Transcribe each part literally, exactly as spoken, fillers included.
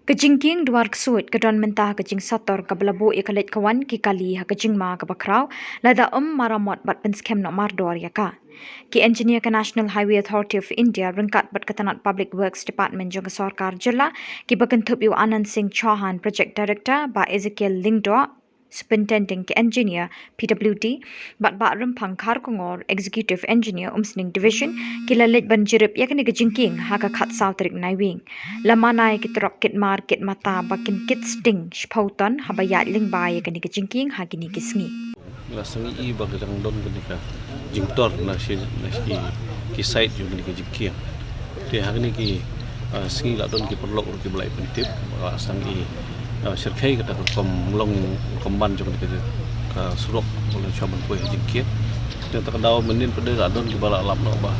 Ka jingkieng Dwar Ksuid ka don mynta ha ka jingsator kaba la buh ïa ka leit ka wan ki kali ha ka jingma kaba khraw, lada ym maramot bad pynskhem noh mardor ïa ka. Ki engineer ka National Highway Authority of India ryngkat bad ka tnat Public Works Department jong ka sorkar jylla, kiba kynthup ïa u Anand Singh Chauhan, Project Director, Bah Ezekiel Lyngdoh, Superintendent ka Engineer P W D, bad Bah Rymphang Kharkongor, Executive Engineer Umsning Division, ki la leit ban jurip ïa kane ka jingkieng ha ka khatsaw tarik Naiwieng. La mane ïa ki trok kit mar kit mata ba kin kit sting shiphew ton haba ïaid lyngba ïa kane ka jingkieng ha kine ki sngi. La sngi i ba ka dang don kane ka jingtor na shi, na shi ki site jong kane ka jingkieng. Te ha kine ki, ah, sngi la don ki paralok ruh kiba la ïa pyntip, la sngi i, ah, shyrkhei kata ka rukom long rukom ban jong kane ka, ka surok ba la shu ban poi ha jingkieng. Te kata ka daw mynnin pat de la don kiba la lap noh ba,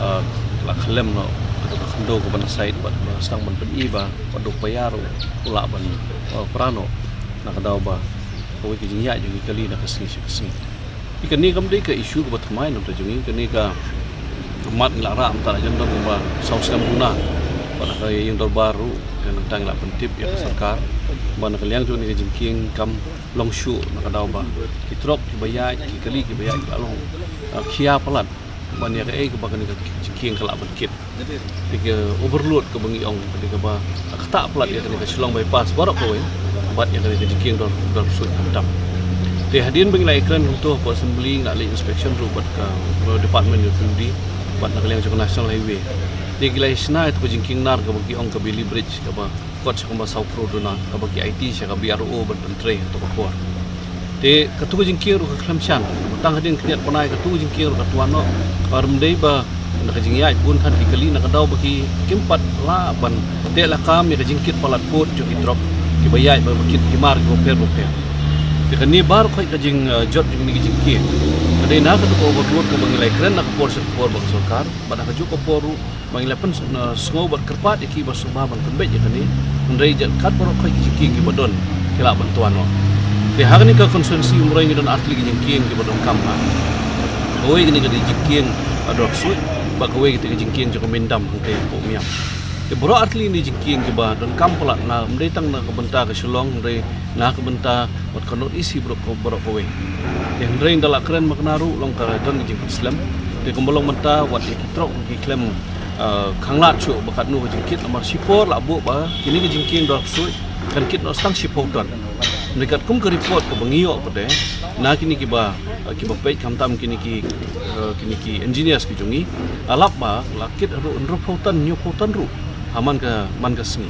ah, la khlem noh kata ka khyndew kaba na site bad ba sdang ban pyni ba ka duk paya ruh u lah ban, ah, pra noh. Na ka daw ba kawei ka jingïaid jong ki kali na ka sngi sha ka sngi. Te kane kam dei ka issue kaba thymmai na ka bynta jong ngi, kane ka mat ngi la rah mynta la jan don kumba saw snem duna. Bad na ka ïing dorbar ruh ka nangta ngi la pyntip ïa ka sorkar ba na ka liang jong kane ka jingkieng kam long shuh na ka daw ba ki trok kiba ïaid, ki kali kiba ïaid ki la long, ah, khia palat ban ïa kaei kaba kane ka jingkieng ka lah ban kit. Te ka overload kaba ngi ong ka dei kaba ktah palat ïa kane ka Shillong Bypass baroh kawei bad ïa kane ka jingkieng Dwar, Dwar Ksuid khamtam. Te hadien ba ngi la ïakren hangto hapoh Assembly, ngi la leit inspection ruh bad ka, uh, Department of P W D bad na ka liang jong ka National Highway. Te ki la ïa shna ïa ka jingkieng nar kaba ki ong ka Bailey Bridge kaba kot sha kumba saw klur duna, kaba ki aiti sha ka B R O ban pyntrei ha kato ka por. Te kato ka jingkieng ruh ka khlem shan. Tang hadien khyndiat bnai kato ka jingkieng ruh ka twan noh. Ar ym dei ba na ka jingïaid bun than ki kali na ka daw ba ki kim pat lah ban teh lakam ïa ka jingkit palat pud jong ki trok kiba ïaid ba kit ki mar kiba pher ba pher. Te kane baroh khoit ka jing, eh, jot jong kane ka jingkieng ka dei na kato ka overload kaba ngi la ïakren na ka por sha ka por bad ka sorkar bad ha kajuh ka por ruh ba ngi la pyn, uh, sngew bad kyrpad ïa ki ba sngewbha ban pynbeit ïa kane. Hynrei kat baroh khoit ki jingkieng kiba don ki lah ban twan noh. Te ha kane ka constituency Umroi ngi don artylli ki jingkieng kiba donkam ha. Kawei kane ka dei jingkieng, uh, Dwar Ksuid bad kawei kata ka jingkieng jong ka Main Dam hangtei hapoh Umiam. Te baroh artylli kine ki jingkieng kiba donkam palat na, ym dei tang na ka bynta ka Shillong hynrei na ka bynta wat ka North East hi baroh ka, baroh kawei. Te hynrei ynda la kren ma kane ruh long ka don ka jingpynslem. Te kumba long mynta wat ïa ki trok ki khlem, ah, khanglad shuh ba katno ka jingkit namar shipor la buh ba kine ki jingkieng Dwar Ksuid kan kit noh tang shiphew ton. Hynrei katkum ka report kaba ngi ïoh pat de na kine kiba, ah, kiba peit khamtam kine ki, ah, kine ki engineers ki jong ngi la lap ba la kit ruh hynriewphew ton, hynñiewphew ton ruh ha man ka, man ka sngi.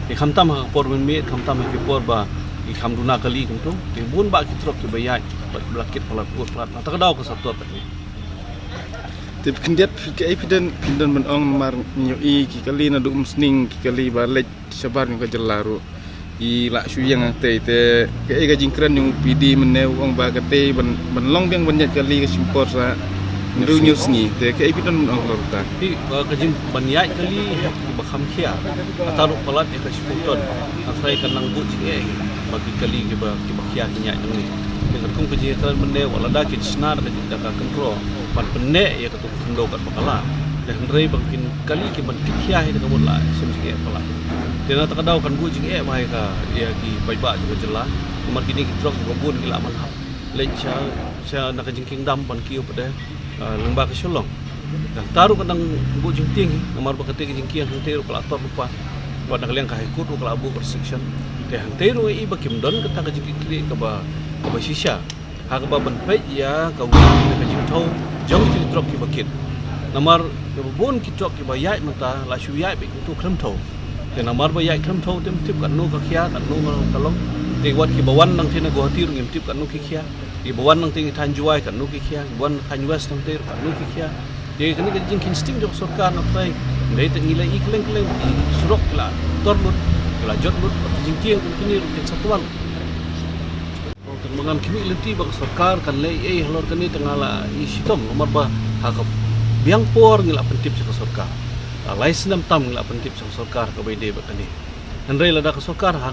Te khamtam ha ka por mynmiet, khamtam ha ki por ba ki kham duna kali kumto. Te bun bah ki trok kiba ïaid bad kiba la kit palat pud palat. Na kata ka daw ka sator pat ngi. Te khyndiat kaei phi don, phi don ban ong namar ngi ïohi ki kali naduh Umsning, ki kali ba leit shabar jong ka jylla ruh ki la shu ïeng hangtei. Te kaei ka jingkren jong u P D mynne, u ong ba katei ban, ban long biang ban ïaid kali ka shim por sa hynriew hynñiew sngi. Te kaei phi don ban ong halor kata? Te, uh, ka jing ban ïaid kali hep kiba kham khia. Kata ruh palat ïa ka shiphew ton. Hynrei kan nang buh jingeh ba ki kali kiba, kiba khia kin ïaid nangne. Te katkum ka jingkren mynne, wat lada kin shna da ka, da ka kynroh ban pynneh ïa kato ka khyndew katba ka lah. Te hynrei ba kin kali kin ban kit khia hi te ka mut la shem jingeh palat. Te na kata ka daw kan buh jingeh bha ïa ka, ïa ki paidbah jong ka jylla. Namar kine ki trok kiba bun ki la man hap leit sha, sha na ka jingkieng dam ban kiew pat de, ah, lyngba ka Shillong. Te hangta ruh ka dang buh jingtieng hi namar ba kata ka jingkieng hangtei ruh ka la tor lypa. Bad na ka liang ka High Court ruh ka la buh restriction. Te hangtei ruh ngi i ba kim don kata ka jingkitkhlieh kaba, kaba shisha ha kaba ban peit ïa ka wei ka jingthew jong ki trok kiba kit. Namar kiba bun ki trok kiba ïaid mynta la shu ïaid beit kumto khlem thew. Te namar ba ïaid khlem thew te ym tip katno ka khia, katno ka long. Te wat kiba wan nangtei na Guwahati ruh ngim tip katno ki khia. Kiba wan nangtei na thaiñ Jowai katno ki khia, kiba wan thaiñ West nangtei ruh katno ki khia. Te kane ka jingkheiñ sting jong ka sorkar na trai. Hynrei te ngi la i kylleng kylleng ki surok ki la tor lut, ki la jot lut, bad ki jingkieng kum kine ruh kin sa twan. Tang ba ngan khmih lynti ba ka sorkar kan leh ei halor kane te nga la i shitom namar ba ha ka biang por ngi la pyntip sha ka sorkar. La lai snem tam ngi la pyntip sha ka sorkar kaba ïadei bad kane. Hynrei lada ka sorkar ha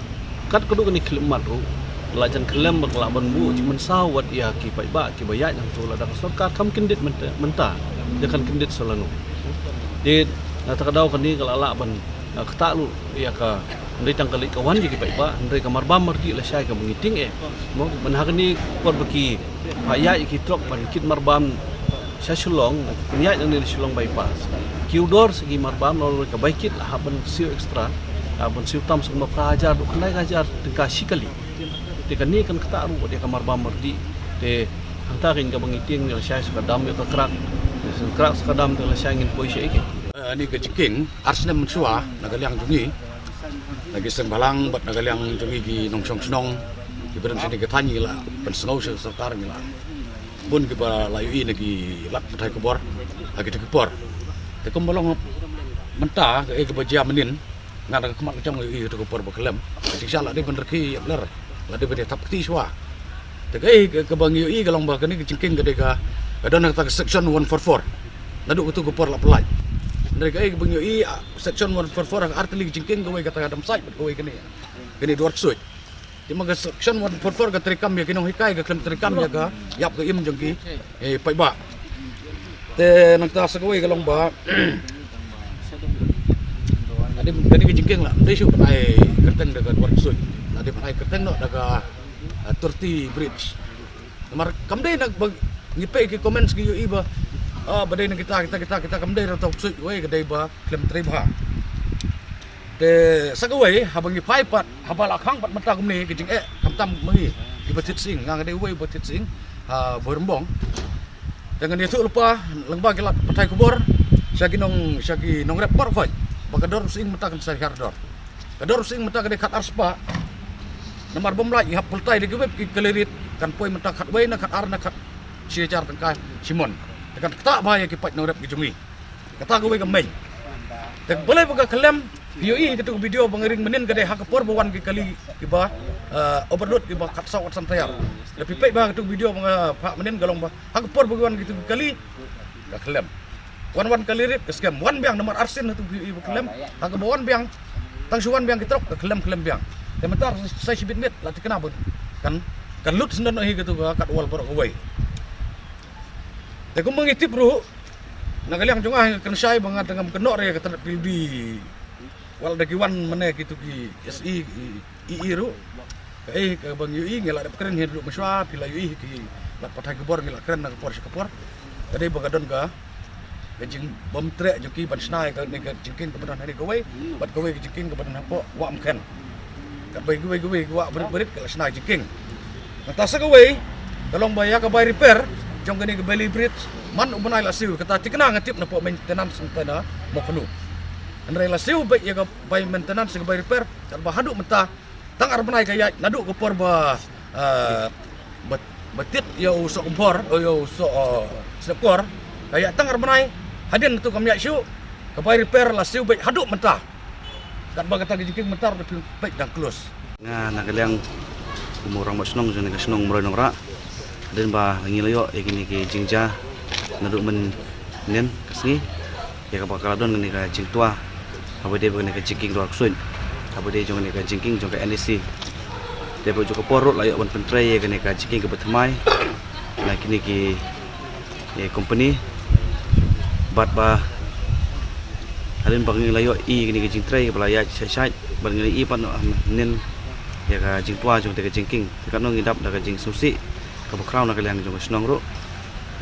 kat ka dei kane khyllipmat ruh la jan khyllem ba ka lah ban buh jingmynsaw wat ïa ki paidbah kiba ïaid hangto, lada ka sorkar kam kyndit mynta, mynta ïa kan kyndit sa lano. Te na kata ka daw kane ka la lah ban, ah, ktah lut ïa ka Hynrei tang ka leit ka wan ïa ki paidbah, hynrei ka marbam mardih lashai kaba ngi tieng eh. Mo, mynta ha kane ka por ba ki phah ïaid ïa ki trok ban kit marbam sha Shillong, pynïaid nangne na Shillong bypass. Ki u dor sa ki marbam, lane ka bai kit la hap ban siew extra, hap ban siew tam sha kumba phra hajar, haduh khyndai hajar tyngka shi kali. Te kane kan ktah ruh ïa ka marbam mardih. Te hangta kein kaba ngi tieng, lashai sa ka dam ïa ka krak. Sa ka krak sa ka dam te lashai ngin poi sha ïa ki. Eh, kane ka jingkieng, ar snem mynshuwa, na ka liang jong ngi. Na ki seng bhalang, bad na ka liang jong ngi ki nongshong shnong. Kiba don shane ka thaiñ ngi la pynsngew sha ka sorkar, ngi la bun kiba la ïohi na ki lad pathai khubor ha kito ki por. Te kumba long mynta, kaei kaba jia mynnin, nga da ka khmat ka jong nga ïohi ha kito ki por ba khlem. Ka jingshisha la dei ban rkhie ïa ler, la dei ban ïa thap kti shuwa. Te kaei ka, kaba ngi ïohi ka long ba kane ka jingkieng ka dei ka, ka don ha kata ka section one four four. Naduh kato ka por la pyllait. Hynrei kaei kaba ngi ïohi, ah, section one four four ha ka artylli ka jingkieng, kawei kata ka dam sait bad kawei kane, kane duar ksuid. Te ma ka section one four four ka treikam ïa ki nonghikai, ka khlem treikam ïa ka ïap ka im jong ki, eh, paidbah. Te nangta sa kawei ka long ba, hadien kane ka jingkieng la dei shuh ban ai kyrteng da ka duar ksuid, la dei ban ai kyrteng noh da ka, ah, thirty bridge. Namar kam dei na ba ngi peit ki comments ki ïohi ba, ah, ba dei na kita, kita, kita, kita, kam dei na duar ksuid, wei ka dei ba khlem trei bha. Te sa kawei, haba ngi phai pat, haba la khang pat mynta kumne ka jingeh, khamtam ma ngi kiba thied sying, nga nga dei uwei uba thied sying ha Bhoirymbong. Te ngan ïathuh lypa lyngba ki lad pathai khubor sha ki nong, sha ki nongrep baroh khoit ba ka dor u sying mynta kan sa hiar dor. Ka dor u sying mynta ka dei khatar spah. Namar bym lah ngi hap pultai da kiwei ki kali rit, kan poi mynta khatwei na khatar na khatshi hajar tyngka shimon. Te kan ktah bha ïa ki paid nongrep ki jong ngi. Kata kawei ka mei. Te balei ba ka khlem, phi ïohi ha kato ka video ba nga ring mynnin ka dei ha ka por ba wan ki kali kiba, eh, overload kiba khatsaw khatsan tyre. Lada phi peit bha ha kato ka video ba nga phah mynnin ka long ba ha ka por ba ki wan kito ki kali ka khlem. Wan wan kali rit ka skhem. Wan biang namar arsien hato phi ïohi ba khlem. Ha kaba wan biang, tang shu wan biang ki trok ka khlem khlem biang. Te mynta sa shibit miet la thikna ba kan, kan lut syndon hi kato ka katwall baroh kawei. Te kumba ngi tip ruh, na ka liang jong nga nga kren shai ba nga tang ngam kynnoh re ka tnat P W D. Wat la da ki wan mynne kito ki S E, E E ruh. Kaei kaba ngi ïohi, ngi la dep kren hi ruh mynshuwa, phi la ïohi ki lad pathai khubor ngi la kren na ka por sha ka por. Ka dei ba ka don ka, ka jingbymtreh jong ki ban shna ïa kane ka jingkieng kaba don hangne kawei bad kawei ka jingkieng kaba don hapoh Wah Umkhen. Katba kiwei kiwei ki wah barit barit ki la shna jingkieng. Nangta sa kawei ka long ba ïa ka bai repair jong kane ka Bailey Bridge, man u bnai la siew, kata thikna nga tip napoh maintenance mynta na Mawkhanu. Hynrei la siew beit ïa ka bai maintenance, ïa ka bai repair, katba haduh mynta tang ar bnai ka ïaid, naduh ka por ba, eh, ba, ba tied ïa u soh kynphor, ïa u soh, eh, slepkor, ka ïaid tang ar bnai. Hadien to kam ïaid shuh. Ka bai repair la siew beit haduh mynta. Katba kata ka jingkieng mynta ruh phi peit dang close. Nga na ka liang kum u rangbah shnong jong kane ka shnong Mawroi Nongrah. Hadien ba ngi la ïoh ïa kine ki jingjia naduh mynnin ka sngi, ïa kaba ka la don kane ka jingtwa haba ïadei bad kane ka jingkieng duar ksuid haba ïadei jong kane ka jingkieng jong ka N E C. Te bad jong ka por ruh la ïoh ban pyntrei ïa kane ka jingkieng kaba thymmai na kine ki, eh, company. Bad ba hadien ba ngi la ïohi ïa kane ka jingtrei kaba la ïaid shait shait, bad ngi la ïohi pat mynnin ïa ka jingtwa jong kata ka jingkieng. Te katno ngi dap da ka jingsngewsih kaba khraw na ka liang jong ka shnong ruh.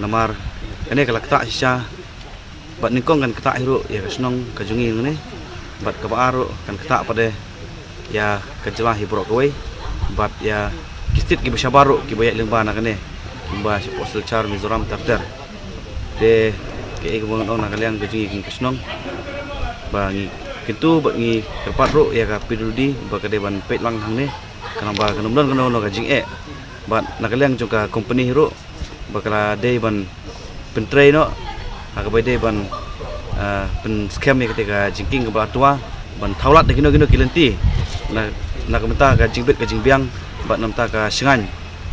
Namar kane ka la ktah shisha, bad nyngkong kan ktah hi ruh ïa ka shnong ka jong ngi hangne. Bad kaba ar ruh kan ktah pat de ïa ka jylla hi baroh kawei, bad ïa ki state kiba shabar ruh kiba ïaid lyngba na kane, kumba shapoh Silchar, Mizoram, ter ter. Te kaei kaba ngan ong na ka liang ka jong ngi ka shnong, ba ngi kyntu bad ngi kyrpad ruh ïa ka P W D ba ka dei ban peit lang hangne, khnang ba kan ym don kano kano ka jingeh. Bad na ka liang jong ka company hi ruh, ba ka la dei ban pyntrei noh ha kaba dei ban, ah, pynskhem ïa kata ka jingkieng kaba la twa, ban thaw lad da kino kino ki lynti na, na ka bynta ka jingbit ka jingbiang bad na ka bynta ka shngaiñ,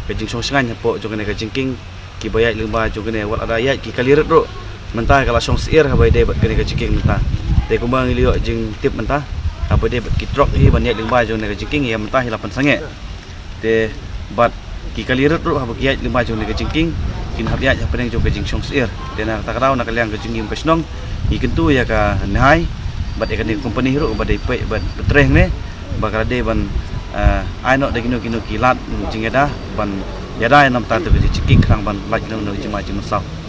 ka jingshong shngaiñ hapoh jong kane ka jingkieng kiba ïaid lyngba jong kane. Wat la da ïaid ki kali rit ruh mynta ka la shong syiar haba ïadei bad kane ka jingkieng mynta. Te kumba ngi la ïoh jingtip mynta, haba ïadei bad ki trok hi ban ïaid lyngba jong kane ka jingkieng, ïa mynta hi la pynsangeh. Te bad ki kali rit ruh haba ki ïaid lyngba jong kane ka jingkieng kin hap ïaid hapdeng jong ka jingshong syiar. Te na kata ka daw na ka liang ka jong ngi kum ka shnong ngi kyntu ïa ka NEHAI bad ïa kane ka company ruh ba dei peit bad pyntrei hangne, ba ka la dei ban, eh, ai noh da kino kino ki lad jingïada ban ïada ïa namar ta ka jingkit khang ban lait noh noh jingma jingmynsaw.